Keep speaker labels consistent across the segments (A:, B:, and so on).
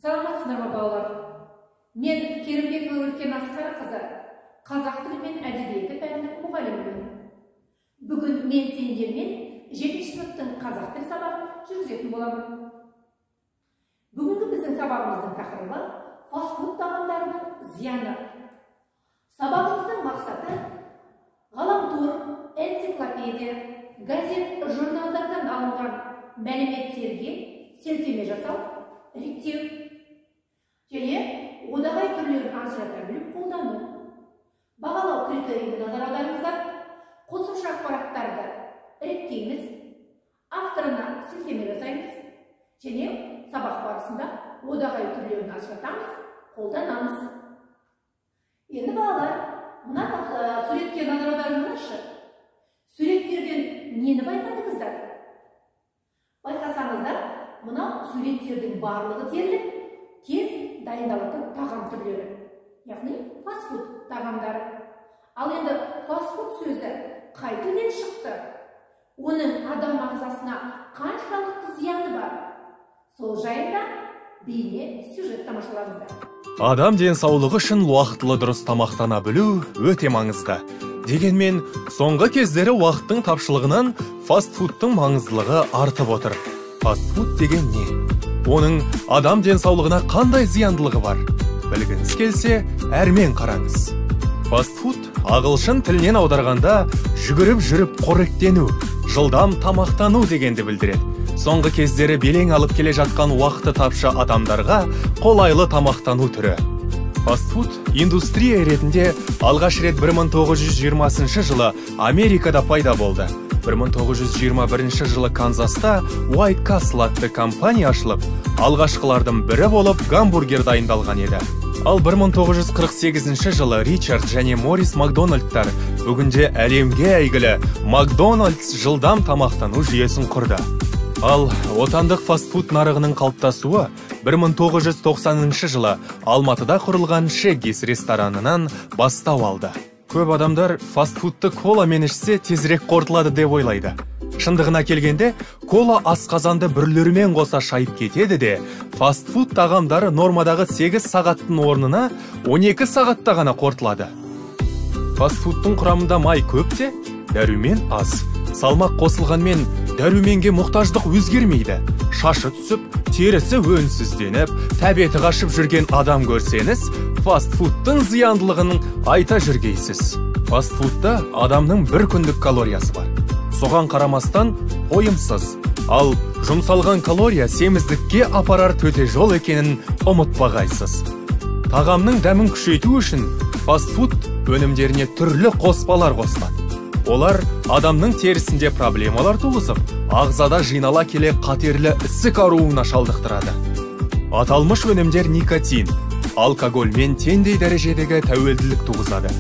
A: Саламатсыздар ма, балалар? Мен Керімбекова Өркен Асқарқызы, қазақ тілі мен әдебиеті пәнінің мұғалімімін. Бүгін мен сендермен 7 сыныптың қазақ тілі сабағын жүргізетін боламын. Бүгінгі біздің сабағымыздың тақырыбы фастфуд тағамдарының зияны. Сабағымыздың мақсаты ғаламтор, энциклопедия, газет, журналдардан алынған мәліметтерге сілтеме жасау, реттеу және одағай түрлерін ажырата біліп қолдану. Бағалау критерийіне назар аударыңыздар. Қосымша ақпараттарды реттейміз, авторына сілтеме жасаймыз және сабақ барысында одағай түрлерін ажыратамыз, қолданамыз. Енді балалар, мына суретке назар аударыңыздаршы. Суреттерден нені байқадыңыздар? Байқасаңыздар, мынау суреттердің барлығы дерлік тез дайындалатын тағам түрлері, яғни фастфуд тағамдары. Ал енді фастфуд сөзі қай тілден шықты? Оның адам ағзасына қаншалықты зияны бар? Сол жайында бейне сюжет тамашалаңыздар.
B: Адам денсаулығы үшін уақытылы дұрыс тамақтана білу өте маңызды. Дегенмен, соңғы кездері уақыттың тапшылығынан фастфудтың маңыздылығы артып отыр. Фастфуд деген не? Оның адам денсаулығына қандай зияндылығы бар? Білгіңіз келсе, әрмен қараңыз. Фастфуд ағылшын тілінен аударғанда жүгіріп жүріп қоректену, жылдам тамақтану дегенді білдіреді. Соңғы кездері белең алып келе жатқан уақыты тапшы адамдарға қолайлы тамақтану түрі. Фастфуд индустрия ретінде алғаш рет 1920 жылы Америкада пайда болды. 1921 жылы Канзаста White Castle атты компания ашылып, алғашқылардың бірі болып гамбургер дайындалған еді. Ал 1948 жылы Ричард және Морис Макдональдтар бүгінде әлемге әйгілі Макдональдс жылдам тамақтану жүйесін құрды. Ал отандық фастфуд нарығының қалыптасуы 1990 жылы Алматыда құрылған Шеггис ресторанынан бастау алды. Көп адамдар фастфудты коламен ішсе тезірек қорытылады деп ойлайды. Шындығына келгенде, кола асқазанды бүрлерімен қоса шайып кетеді де, фастфуд тағамдары нормадағы 8 сағаттың орнына 12 сағатта ғана қорытылады. Фастфудтың құрамында май көп те, дәрумен аз. Салмақ қосылғанмен дәруменге мұқтаждық өзгермейді. Шашы түсіп, терісі өнсізденіп, тәбеті қашып жүрген адам көрсеңіз, фастфудтың зияндылығын айта жүргейсіз. Фастфудта адамның бір күндік калориясы бар. Соған қарамастан тойымсыз. Ал жұмсалған калория семіздікке апарар төте жол екенін ұмытпағайсыз. Тағамның дәмін күшейту үшін фастфуд өнімдеріне түрлі қоспалар қосылады. Олар адамның терісінде проблемалар туғызып, ағзада жинала келе қатерлі ісік ауруына шалдықтырады. Аталмыш өнімдер никотин, алкогольмен теңдей дәрежедегі тәуелділік туғызады.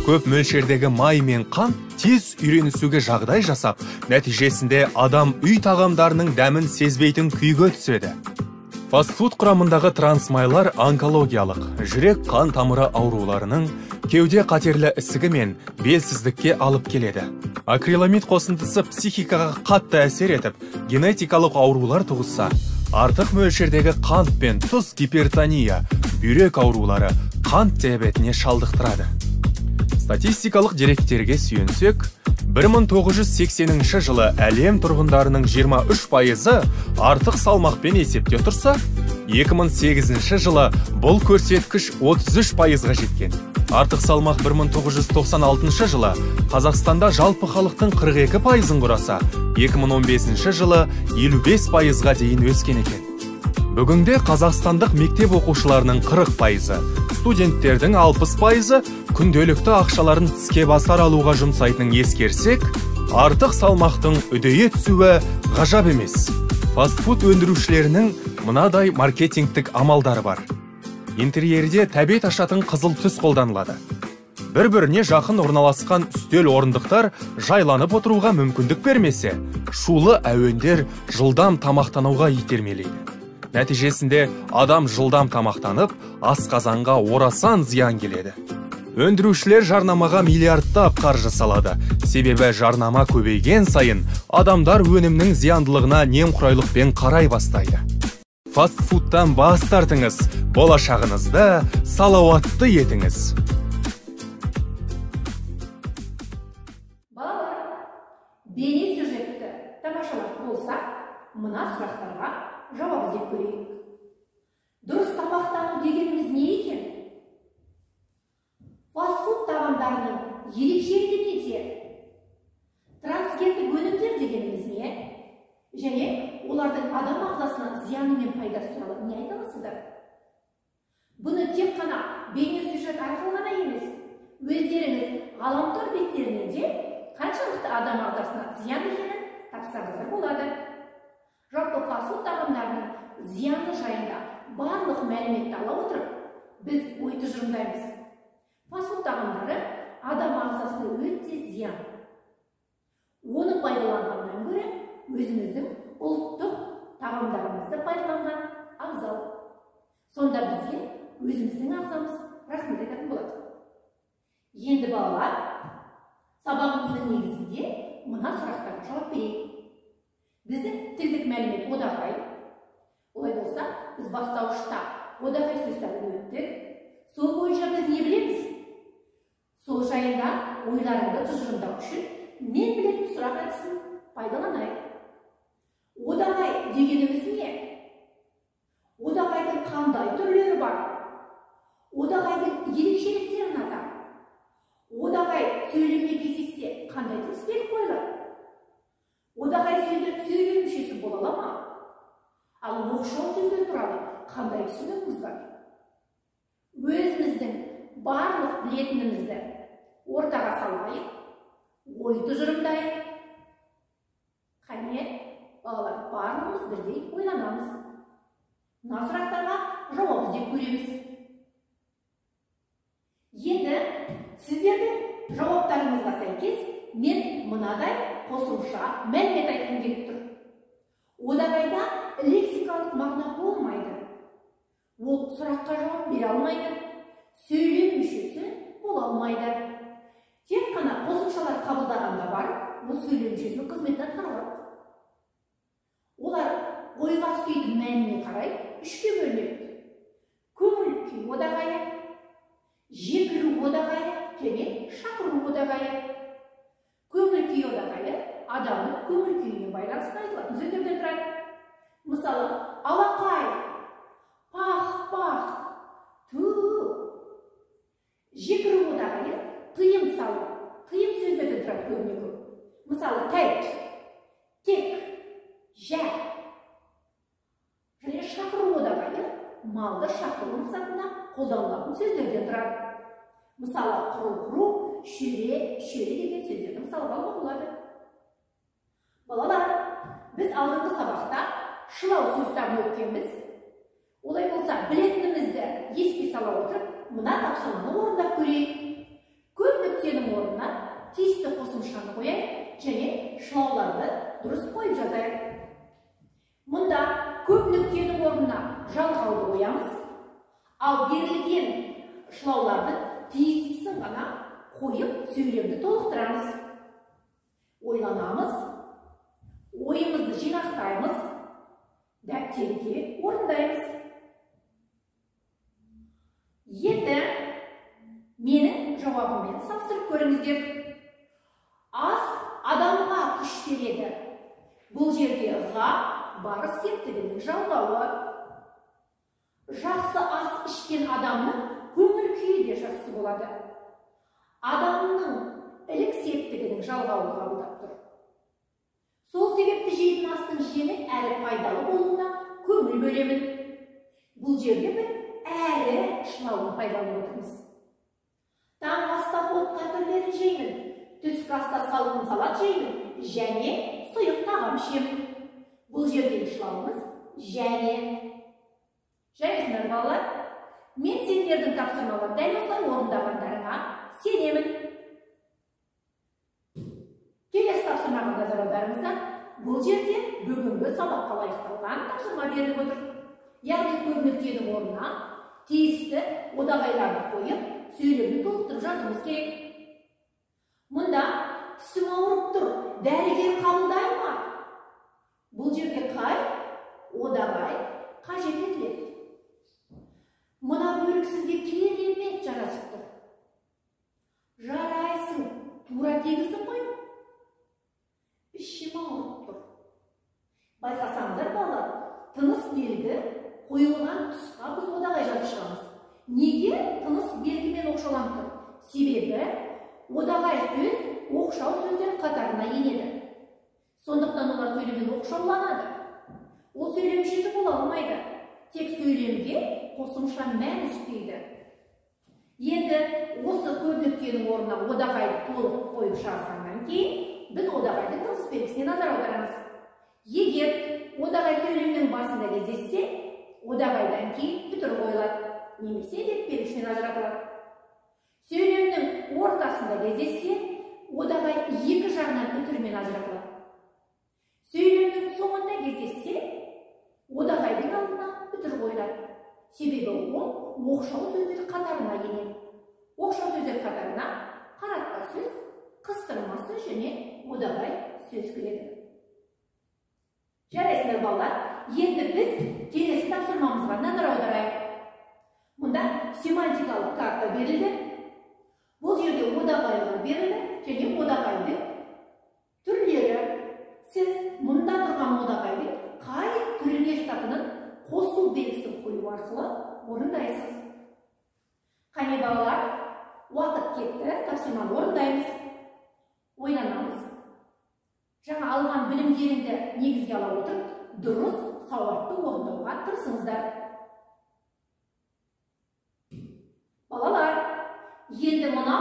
B: Көп мөлшердегі май мен қан тез үйренісуге жағдай жасап, нәтижесінде адам үй тағамдарының дәмін сезбейтін күйге түседі. Фастфуд құрамындағы трансмайлар онкологиялық, жүрек қан тамыры ауруларының, кеуде қатерлі ісігі мен белсіздікке алып келеді. Акриламид қосындысы психикаға қатты әсер етіп, генетикалық аурулар туғызса, артық мөлшердегі қант пен тұз гипертония, бүйрек аурулары, қант диабетіне шалдықтырады. Статистикалық деректерге сүйенсек, 1980 жылы әлем тұрғындарының 23% артық салмақпен есепте тұрса, 2008 жылы бұл көрсеткіш 33%-ға жеткен. Артық салмақ 1996 жылы Қазақстанда жалпы халықтың 42%-ын құраса, 2015 жылы 55%-ға дейін өскен екен. Бүгінде қазақстандық мектеп оқушыларының 40%, студенттердің 60% күнделікті ақшаларын тіске басар алуға жұмсайтынын ескерсек, артық салмақтың үдейе түсуі ғажап емес. Фастфуд өндірушілерінің мынадай маркетингтік амалдары бар. Интерьерде тәбет ашатын қызыл түс қолданылады. Бір-біріне жақын орналасқан үстел орындықтар жайланып отыруға мүмкіндік бермесе, шулы әуендер жылдам тамақтануға итермелейді. Нәтижесінде адам жылдам тамақтанып, асқазанға орасан зиян келеді. Өндірушілер жарнамаға миллиардтап қаржы салады. Себебі жарнама көбейген сайын адамдар өнімнің зияндылығына немқұрайлықпен қарай бастайды. Фастфудтан бас тартыңыз, болашағыңызды салауатты етіңіз.
A: Балалар, бейне сюжетті тамашалап болсақ, мына сұрақтарға жауап іздеп көрейік. Дұрыс тамақтану дегеніміз не екен? Фастфуд тағамдарының ерекшелігі неде? Трансгендік өнімдер дегеніміз не? Және олардың адам ағзасына зияны мен пайдасы туралы не айта аласыздар? Бұны тек қана бейне сюжет арқылы ғана емес, өздеріңіз ғаламтор беттерінен де қаншалықты адам ағзасына зиян екенін тапсаңыздар болады. Жалпы фастфуд тағамдарының зияны жайында барлық мәліметті ала отырып, біз ой тұжырымдаймыз. Фастфуд тағамдары адам ағзасына өте зиян. Оны пайдаланғаннан гөрі өзіміздің ұлттық тағамдарымызды пайдаланған абзал. Сонда бізге өзіміздің ағзамыз рахмет айтатын болады. Енді балалар, сабағымыздың негізінде мына сұрақтарға жауап берейік. Біздің тілдік мәлімет одағай. Олай болса, біз бастауышта одағай сөздерін өттік. Сол бойынша біз не білеміз? Сол жайында ойларыңды тұжырымдау үшін мен білетін сұрақ әдісін пайдаланайық. Одағай дегеніміз не? Одағайдың қандай түрлері бар? Одағайдың ерекшеліктерін ата. Одағай сөйлемде кездессе қандай тізбек қойылады? Одағай сөздер сөйлем мүшесі бола ала ма? Ал оқшау сөздер туралы қандай түсінігіңіз бар? Өзіміздің барлық білетінімізді ортаға салайық, ой тұжырымдайық. Қане, балалар, барлығымыз бірдей ойланамыз. Мына сұрақтарға жауап іздеп көреміз. Енді сіздердің жауаптарыңызға сәйкес мен мынадай қосымша мәлімет айтқым келіп тұр. Одағайда лексикалық мағына болмайды. Ол сұраққа жауап бере алмайды, сөйлем мүшесі бола алмайды. Тек қана қосымшалар қабылдағанда барып, ол сөйлем мүшесінің қызметін атқара алады. Олар ойға түспейтін мәніне қарай үшке бөлінеді. Көңіл күй одағайы, жекіру одағайы және шақыру одағайы. Көңіл күй одағайы адамның көңіл күйіне байланысты айтылатын сөздерден тұрады. Мысалы, алақай, пах-пах, ту. Жекіру одағайы тыйым салу, тыйым сөздерден тұрады көбіне көп. Мысалы, тәйт, тек, жә. Және шақыру одағайы малды шақыру мақсатында қолданылатын сөздерден тұрады. Мысалы, құру-құру, шөре, шөре деген сөздерді мысалға алуға болады. Балалар, біз алдыңғы сабақта шылау сөз табын өткенбіз. Олай болса, білетінімізді еске сала отырып, мына тапсырманы орындап көрейік. Көп нүктенің орнына тиісті қосымшаны қояйық және шылауларды дұрыс қойып жазайық. Мұнда көп нүктенің орнына жалғауды қоямыз, ал берілген шылаулардың тиістісін ғана қойып сөйлемді толықтырамыз. Ойланамыз, ойымызды жинақтаймыз, дәптерге орындаймыз. Енді менің жауабыммен салыстырып көріңіздер. Ас адамға күш береді. Бұл жерде ға барыс септігінің жалғауы. Жақсы ас ішкен адамның көңіл күйі де жақсы болады. Адамның ілік септігінің жалғауын қабылдап тұр. Сол себепті жейтін астың жеңіл әрі пайдалы болуына көңіл бөлемін. Бұл жерде бір әрі шылауын пайдаланып отырмыз. Таңғы аста ботқа түрлерін жеймін, түскі аста салқын салат жеймін және сұйық тағам ішемін. Бұл жердегі шылауымыз және. Жарайсыңдар, балалар. Мен сендердің тапсырмаларды дәл осылай орындағандарыңа сенемін. Келесі тапсырмаға назар аударыңыздар. Бұл жерде бүгінгі сабаққа лайықталған тапсырма беріліп отыр. Яғни көп нүктенің орнына тиісті одағайларды қойып, сөйлемді толықтырып жазуымыз керек. Мұнда тісім ауырып тұр, дәрігер қабылдай ма? Бұл жерде қай одағай қажет етіледі. Мына бөрік сізге керемет жарасып тұр. Жарайсың, тура тегіздің ғой. Ішім ауырып тұр. Байқасаңыздар, балалар, тыныс белгі қойылған тұсқа біз одағай жазып шығамыз. Неге тыныс белгімен оқшауланып тұр? Себебі одағай сөз оқшау сөздер қатарына енеді. Сондықтан олар сөйлемнен оқшауланады. Ол сөйлем мүшесі бола алмайды. Тек сөйлемге қосымша мән үстейді. Енді осы көп нүктенің орнына одағайды толық қойып жазғаннан кейін біз одағайдың тыныс белгісіне назар аударамыз. Егер одағай сөйлемнің басында кездессе, одағайдан кейін үтір қойылады немесе леп белгісінен ажыратылады. Сөйлемнің ортасында кездессе, одағай екі жағынан үтірмен ажыратылады. Сөйлемнің соңында кездессе, одағайдың алдына үтір қойылады. Себебі ол оқшау сөздер қатарына енеді. Оқшау сөздер қатарына қаратпа сөз, қыстырма сөз және одағай сөз кіреді. Жарайсыңдар, балалар. Енді біз келесі тапсырмамызға назар аударайық. Мұнда семантикалық карта берілді. Бұл жерде одағайлар берілді және одағайдың түрлері. Сіз мұнда тұрған одағайдың қай түріне жататынын қосу белгісін қою арқылы орындайсыз. Қане, балалар, уақыт кетті, тапсырманы орындаймыз. Ойланамыз. Жаңа алған білімдеріңді негізге ала отырып, дұрыс, сауатты орындауға тырысыңыздар. Балалар, енді мұны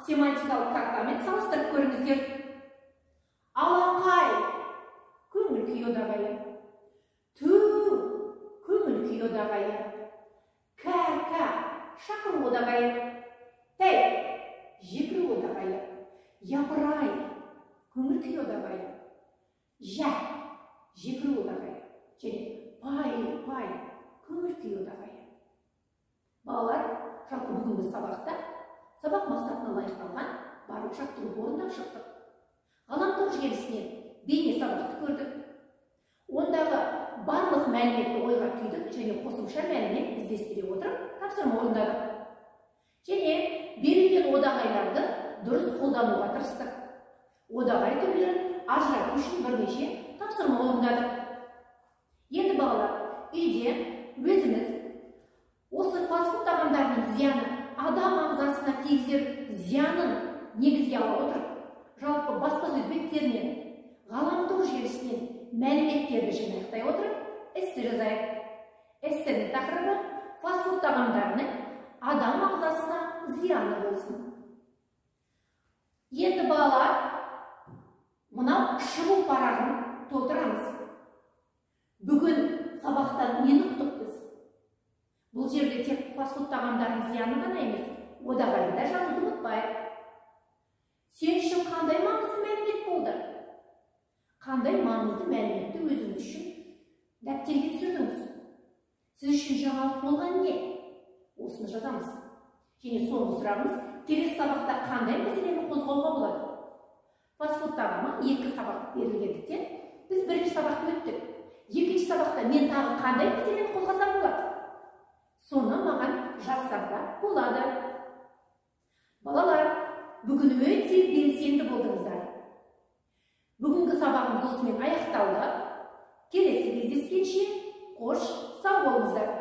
A: семантикалық картамен салыстырып көріңіздер. Алақай, көңіл күй одағайы. Ту, көңіл күй одағайы. Кә-кә, шақыру одағайы. Тәй, жекіру одағайы. Япырай, көңіл күй одағайы. Жә, жекіру одағайы. Және пай-пай, көңіл күй одағайы. Балалар, жалпы бүгінгі сабақта сабақ мақсатына лайықталған барлық жаттығуды орындап шықтық. Ғаламтор желісінен бейне сабақты көрдік. Ондағы барлық мәліметті ойға түйдік және қосымша мәлімет іздестіре отырып тапсырма орындадық. Және берілген одағайларды дұрыс қолдануға тырыстық. Одағай түрлерін ажырату үшін бірнеше тапсырма орындадық. Енді балалар, үйде өзіміз осы фастфуд тағамдарының зияны, адам ағзасына тигізер зиянын негізге ала отырып, жалпы баспасөз беттерінен, ғаламтор желісінен мәліметтерді жинақтай отырып, эссе жазайық. Эссенің тақырыбы фастфуд тағамдарының адам ағзасына зияны болсын. Енді балалар, мынау шығу парағын толтырамыз. Бүгін сабақтан нені ұқтық біз? Бұл жерде тек фастфуд тағамдарының зияны ғана емес, одағайды да жазуды ұмытпайық. Сен үшін қандай маңызды мәлімет болды? Қандай маңызды мәліметті өзіңіз үшін дәптерге түсірдіңіз? Сіз үшін жаңалық болған не? Осыны жазамыз. Және соңғы сұрағымыз, келесі сабақта қандай мәселені қозғауға болады? Фастфуд тағамы екі сабақ берілгендіктен біз бірінші сабақты өттік. Екінші сабақта мен тағы қандай мәселені қозғасам болады? Соны маған жазсам да болады. Балалар, бүгін өте белсенді болдыңыздар. Бүгінгі сабағымыз осымен аяқталды. Келесі кездескенше қош сау болыңыздар.